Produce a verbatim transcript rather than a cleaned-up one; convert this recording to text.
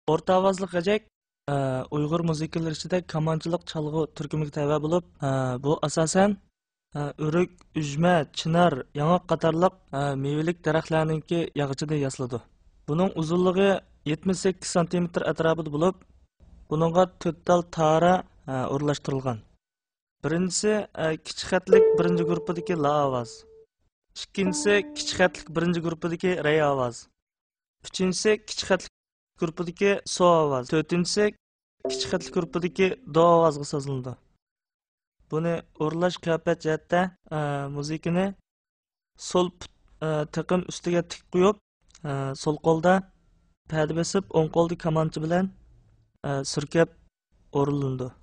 ئورتا ئاۋازلىق غەجەك، ئە، ئۇيغۇر مۇزىكىلىرى ئىچىدە كامانچىلىق چالغۇ تۈركۈمىگە تەۋە بولۇپ، ئە، بۇ ئاساسەن، ئە، ئۆرۈك، ئۈجمە، چىنار، ياڭاق قاتارلىق، ئە، مېۋىلىك دەرەخلەرنىڭكى ياغىچىدىن ياسىلىدۇ. بۇنىڭ ئۇزۇنلۇقى يەتمىش سەككىز سانتىمېتىر ئەتراپىدا بولۇپ، بۇنىڭغا تۆت تال تارا، ئە، ئورۇنلاشتۇرۇلغان. بىرىنچىسى، ئە، كىچىك خەتلىك بىرىنچى گۇرۇپپىدىكى لا ئاۋاز. ئىككىنچىسى، كىچىك خەتلىك بىرىنچى گۇرۇپپىدىكى رەي ئاۋاز. ئۈچىنچىسى، كىچىك خەتلىك گۇرۇپپىدىكى سو ئاۋاز. تۆتىنچىسى، كىچىك خەتلىك گۇرۇپپىدىكى دو ئاۋازغا سازىلىدۇ. بۇنى ئورۇنلاش قىياپەت جەھەتتە، ئە، مۇزىكىنى سول پۇت، ئە، تېقىم ئۈستىگە تىك قويۇپ، ئە، سول قولدا پەدە بېسىپ، ئوڭ قولدا كامانچا بىلەن، ئە، سۈركەپ ئورۇنلىنىدۇ.